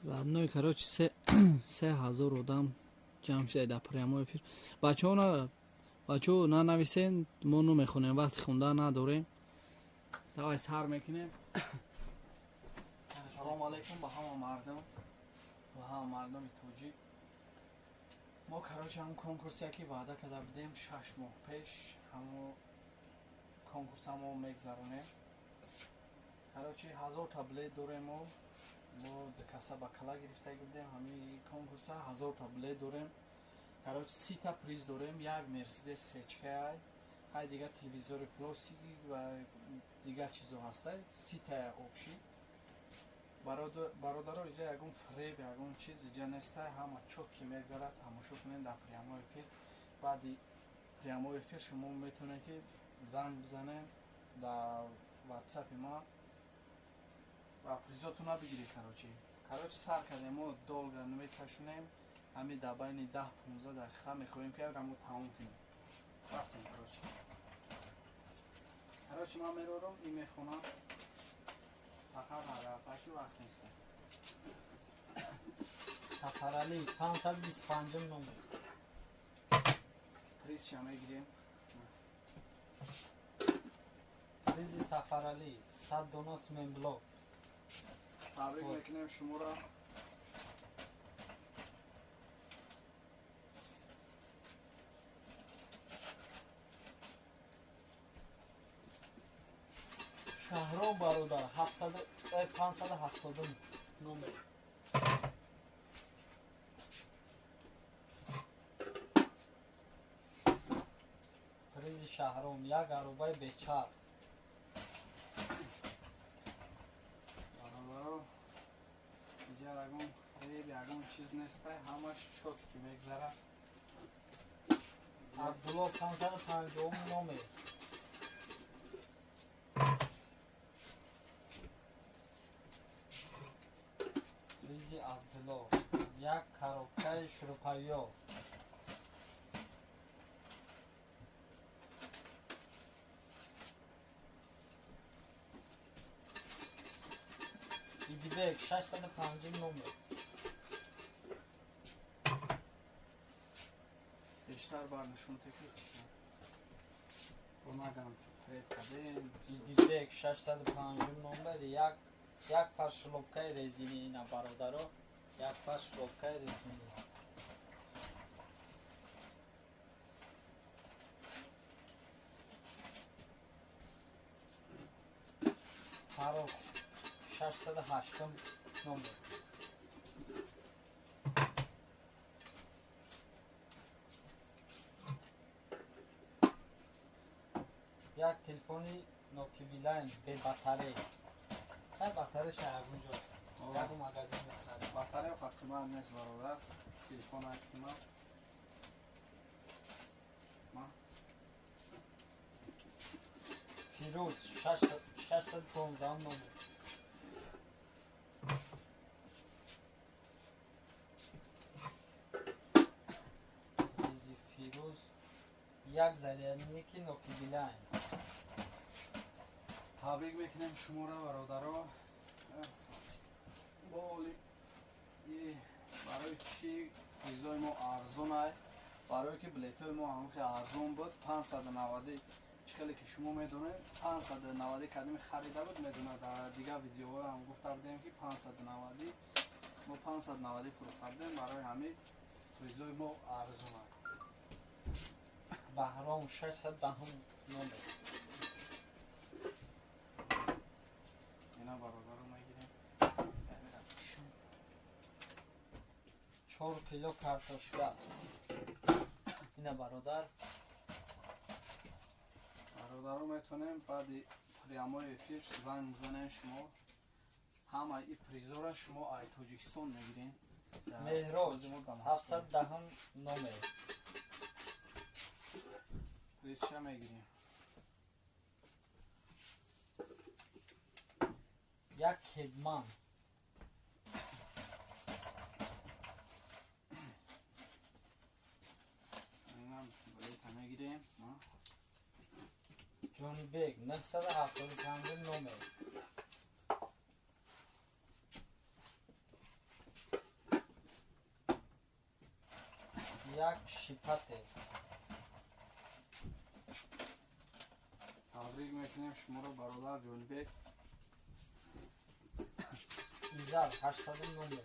Родной, короче, 3000 одам ҷамъ шуда дар прямой эфир. Бачаҳо, бачаҳо, нанависен, мо намехонем, вақти хондан надорем. Давай, сар мекунем. Салому алайкум ба ҳама мардум, ба ҳама мардуми тоҷик. Мо, короче, ҳамн конкурсе, ки ваъда карда будем 6 моҳ пеш, ҳамо конкурса мо мегзаронем. Короче, 1000-та билет дорем. Мо каса ба кала гирифта будем ҳамин конкурса. 1000-та билет дорем. Короче, 30-та приз дорем: як Мерседес сечкай, ҳай дигар телевизори пластики ва дигар чизо ҳастай. 30-тая общий. Бародаро, иҷа ягон фреб, ягон чиз иҷа нестай, ҳама чётко мегзарад. Тамошо кунед дар прямой эфир. Баъди прямой эфир шумо метавонед, ки занг бизанед дар ватсапи ма ва призотона бигиред. Короче, сар кардем. Мо долго намекашонем, ҳамин дар байни 10-15 дақиқа мехоҳем, ки мо тамом кунем. Рафтем. Короче, ман мерорам и мехонам, фақат ҳадафаки вақт нест. Сафаралӣ, 525-м номер. Призша мегирем. Призи Сафаралӣ, 100 дона симентблок. Табрик мекунем шуморо. Шаҳром бародар, 570-ум номер. Призи Шаҳром, як аробаи бечарх. Бародаро, иҷа ягон фреб, ягон чиз нестай, ҳамаш чётко мегзарад. Абдулло, 550-ум номер. Призи Абдулло, як коробкаи шурупайёр. Идибек, 605-ум номер. Бештар бар нишон теки бо нагам фреб кардем. Идибек, 605-ум номер, як пар шлёпкаи резинӣ. Ина, бародаро, як пар шлёпкаи резинӣ. Фарух, 608-ум номер. Як телефони Nokia Билайн бе батарей. Ҳай, батареяша ягон ҷо, ягон магазин мехарем. Батарея қимат нест, бародар, телефон қимат. Фирӯз, 615 номер. Призи Фирӯз, як зарядники Nokia Билайн. Табрик мекунем шуморо, бародаро. Боли, барои чӣ призои мо арзонай? Барое ки билетҳои мо ҳам хеле арзон буд, 590. Чӣ хеле ки шумо медонед, 590 кадими харида буд, медонад. Дар дигар видеоҳо ҳам гуфта будем, ки 590, мо 590 фурӯхта будем. Барои ҳамин призои мо арзонай. Баҳром, 610-ум номер. Ина, бародаро, мегирем. 4 кило картошка, ина, бародар. Бародаро, метавонем баъди прямой эфир занг бизанем. Шумо ҳамаи и призора шумо ай Тоҷикистон мегирем. Меҳроҷ, 710-ум номер. Призша мегирем. Як кедман. Инам билета мегирем. Ҷонибек, 975-ум номер. Як шипате. Табрик мекунем шуморо, бародар Ҷонибек. Иззат, 800-ум номер.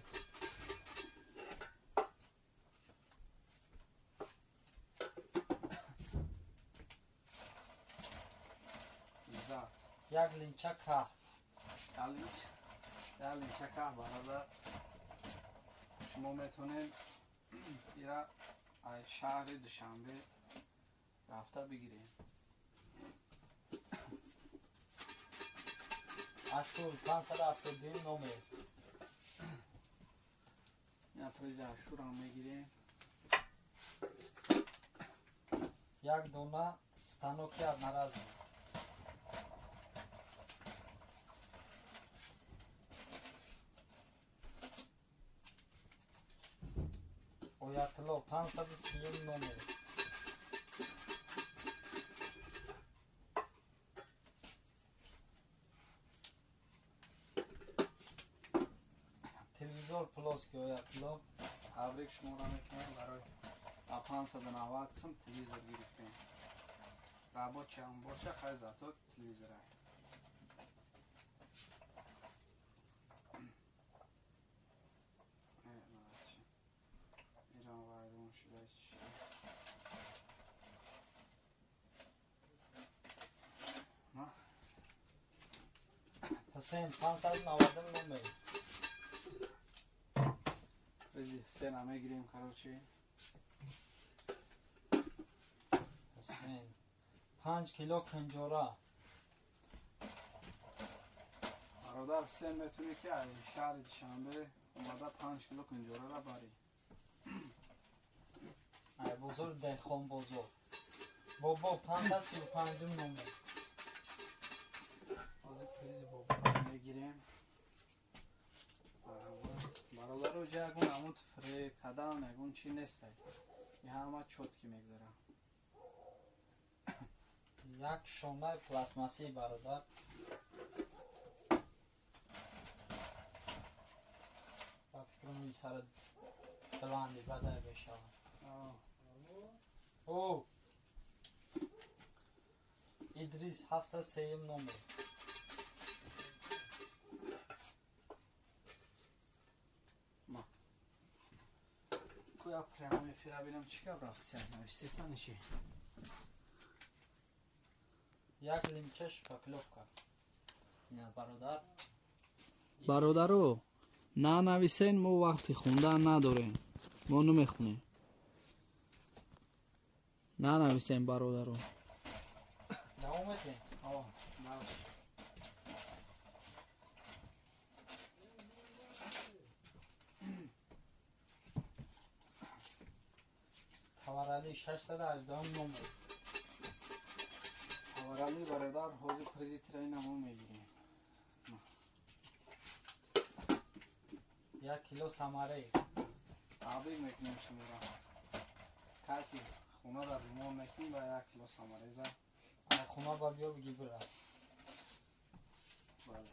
Иззат. Як линча каҳ. Як линча каҳ, бародар. Шумо метавонед ира аз шаҳри Душанбе рафта бигиред. Ашур, 572 номер. Я призи Ашурам мегирем. Як дона станоки одноразовый. Оятулло, 530-юм номер. Телевизор плоский, Оятулло. Табрик шуморо мекунем, барои ба 590 сум телевизор гирифтем. Рабочиам боша, хай, зато телевизора. Э, молодцы. Ирам вайрон шуда чӣ. Ма Ҳусейн, 590 номер. Призи Ҳусейна мегирем, короче. Ҳусейн. 5 кило кунҷора. Бародар Ҳусейн, метавонӣ ки аз шаҳри Душанбе омада 5 кило кунҷораро барӣ. Ай бозори Деҳқон бозор. Бобо, 535-ум номер. Ҳозир призи боборо мегирем. Бародаро, ҷа ягон амут фиреб кардан, ягон чӣ нестай. И ҳама чётко мегзара. Як шонаи пластмассӣ, бародар. Ба фикрам, рӯи сара баланди бадай мешавад. О! Идрис, 703-юм номер. Ма. Куя прямой эфира бинам, чӣ гап рафтся? Навистесан чӣ? Як лимча шпаклёвка. Ина, бародар. Бародаро, нанависен, мо вақти хундан надорем. Мо намехунем. Нанависен, бародаро. Давом метем. О, дальше. Таварали, 618 номер. Таварали бародар, ҳозир призи трена мо мегирем. 1 кило самарез. Табрик мекунем шуморо. Кайфи хона дар ремонт мекунем ба 1 кило самареза. Ай хона ба биё биги бира. Бале.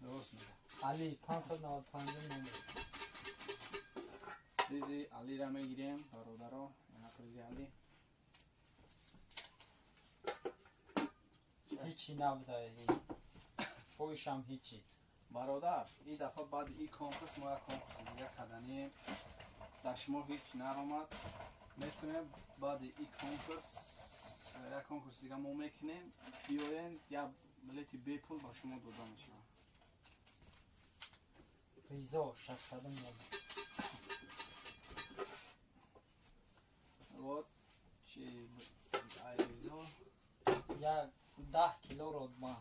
Дуруст мега. Али, 595 номер. Призи Алира мегирем, бародаро. Ина призи Али. Ҳичи набуда, поишам ҳичи. Бародар, ин дафъа баъди ин конкурс мо як конкурси дига карданием. Дар шумо ҳеҷ наромад. Метавонем баъди ин конкурс як конкурси дига мо мекунем. Биёен, як билети бепул ба шумо дода мешавад. Ризо, 600 номер. Вот чи ай Ризо. Як 10 кило родман.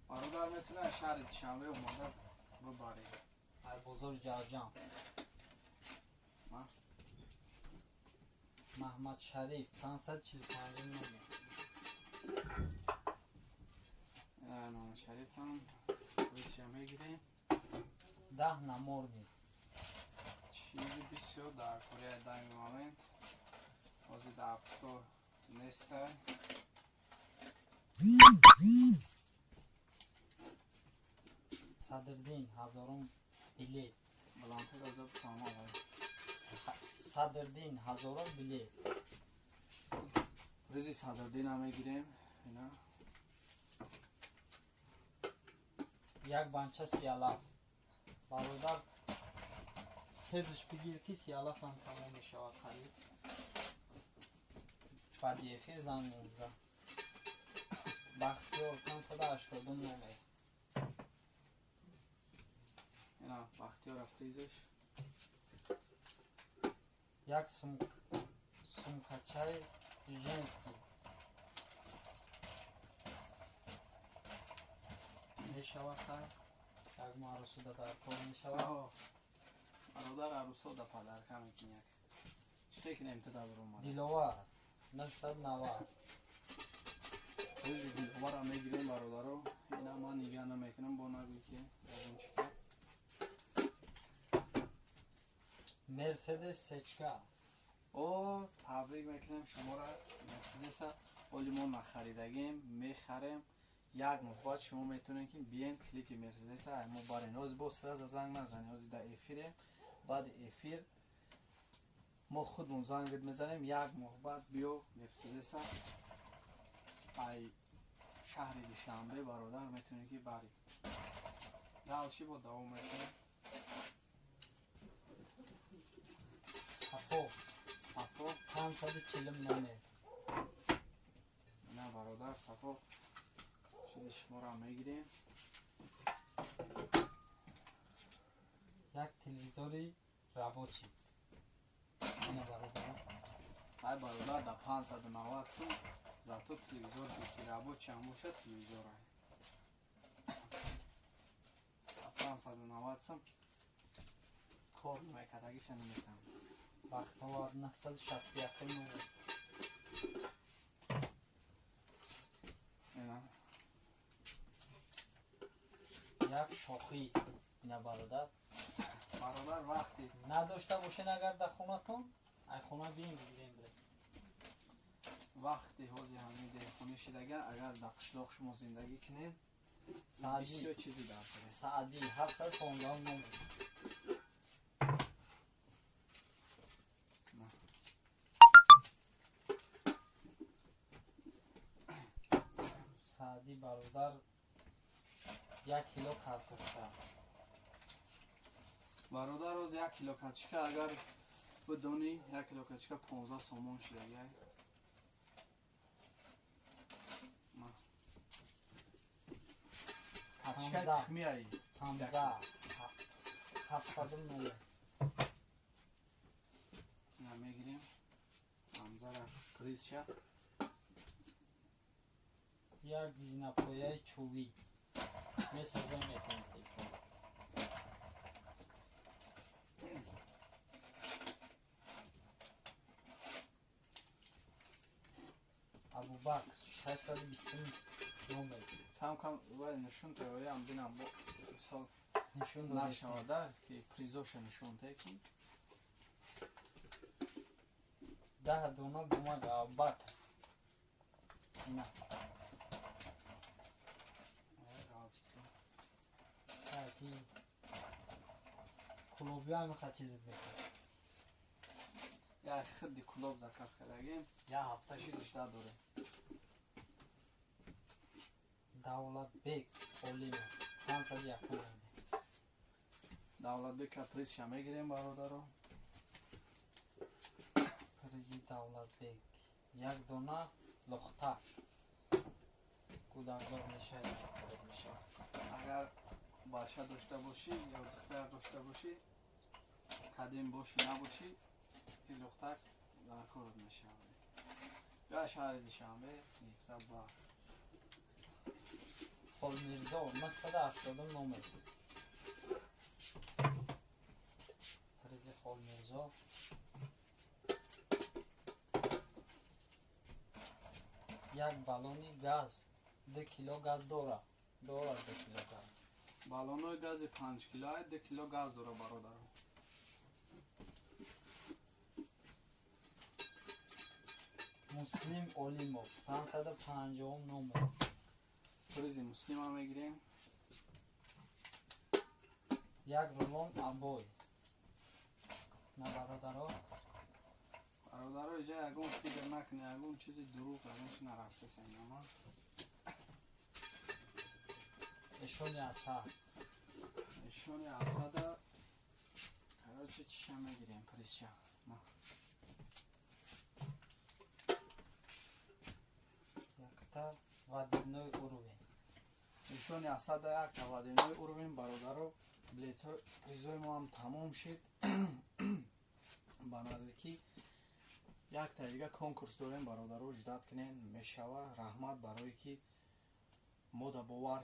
Бародар, метавонед аз шаҳри Душанбе омада бибаред. Ай бозори Ҷарҷам. Ма? Маҳмад Шариф, 545 номер. Маҳмад Шарифам призша мегирем. 10 намордник. Чизи бисёр дар Корея данный момент ҳозир дар аптека нестай. Садриддин, ҳазорум билет. Баландтар аза бифаҳмам. Садрдин ҳазорон билет. Призи Садрдина мегирем. Ина. Як банча сиялаф. Бародар, тезиш бигир, ки сиялафам тамом мешавад қариб. Баъди эфир занг меза. Бахтиёр 580 номер. Ина, Бахтиёра призеш. Як сумкачаи женский мешавад, хай, як арӯсида дар кор мешавад. Бародар, арӯсода подарка мекунӣ, як чӣ кунем, ту дар омада. Диловар 990. Призи Диловара мегирем, бародаро. Ина, ман нигаҳ намекунам, бо нагӯй, ки ягон чӣ кард. Мерседес сечка. О, табрик мекунем шуморо. Мерседеса оли мо нахаридагем, мехарем. Як моҳ баъд шумо метавонед, ки биен, клити Мерседеса ай мо барен. Ҳозир бо сразу занг назанед, ҳозир дар эфире. Баъди эфир мо худмон зангат мезанем. Як моҳ баъд биё, Мерседеса ай шаҳри Душанбе, бародар, метавонед, ки баред. Дальше бо давом мекунем. Сафо. Сафо. 540 номер. На, бародар Сафо, чизи шуморо мегирем. Як телевизори рабочий, ина, бародар. Ай бародар, да 590 сум, зато телевизор ки рабочий ҳам бошад, телевизор ай 590 сум кор намекардагиша наметавонам. Бахтовар 961 номер. Ина. Як шохӣ, ина, бародар. Бародар, вақте надошта бошен агар дар хонатон, ай хона бием, бигирем, бирем. Вақте ҳозир ҳамин деҳқонӣ шидага, агар дар қишлоқ шумо зиндагӣ кунед, Саъдӣ. бисёр чизи дар кунед. Саъдӣ 715 номер. На. Саъдӣ, бародар, 1 кило картошка. Бародар, роз 1 кило картошка, агар бидонӣ, 1 кило картошка 15 сомон шидага. На. Картошкаи Ҳамза. тухмияи. Ҳамза 700 номер. На, мегирем Ҳамзара призша. Як зинапояи чӯбӣ месозем, метавонем телефон. Абубакр 620 номер. Кам кам вай нишон те, оям бинам, бо сол нишон додем. Нашавада, ки призоша нишон те, ки 10 дона бумага, Абубакр, ина. Галстук. Ки клубиам мехоҳад, чизит мекунад. Як хидди клуб заказ кардагем, як ҳафта шидиш надорем. Давлатбек Олимов 501 номер. Давлатбека призша мегирем, бародаро. Призи Давлатбек як дона лухта, кӯдакдор мешавад, мешавад. Агар бача дошта бошӣ ё духтар дошта бошӣ, кадем бошӣ набошӣ, ин лухтак дар корот мешавад. Ё шаҳри Душанбе гирифта ба. Холмирзо 980 номер. Призи Холмирзо як баллони газ, 2 кило газ дорад, 2 кило газ. Баллонои гази 5 кило, 2 кило газ дора, бародаро. Муслим Олимов 550 номер. Призи Муслима мегирем. Як рулон обой, на, бародаро. Бародаро, иҷа ягон фикр накунед, ягон чизи дурӯғ, ягон чи нарафтесем ама. Эшони Асад. Эшони Асада, короче, чиша мегирем, призша. Ма. Якта водяной уровень. Эшони Асада, якта водяной уровень, бародаро, билетҳо, призои мо ҳам тамом шид. Ба наздикӣ якта дига конкурс дорем, бародаро, ждать кунен, мешава. Раҳмат барое ки мо да бовар.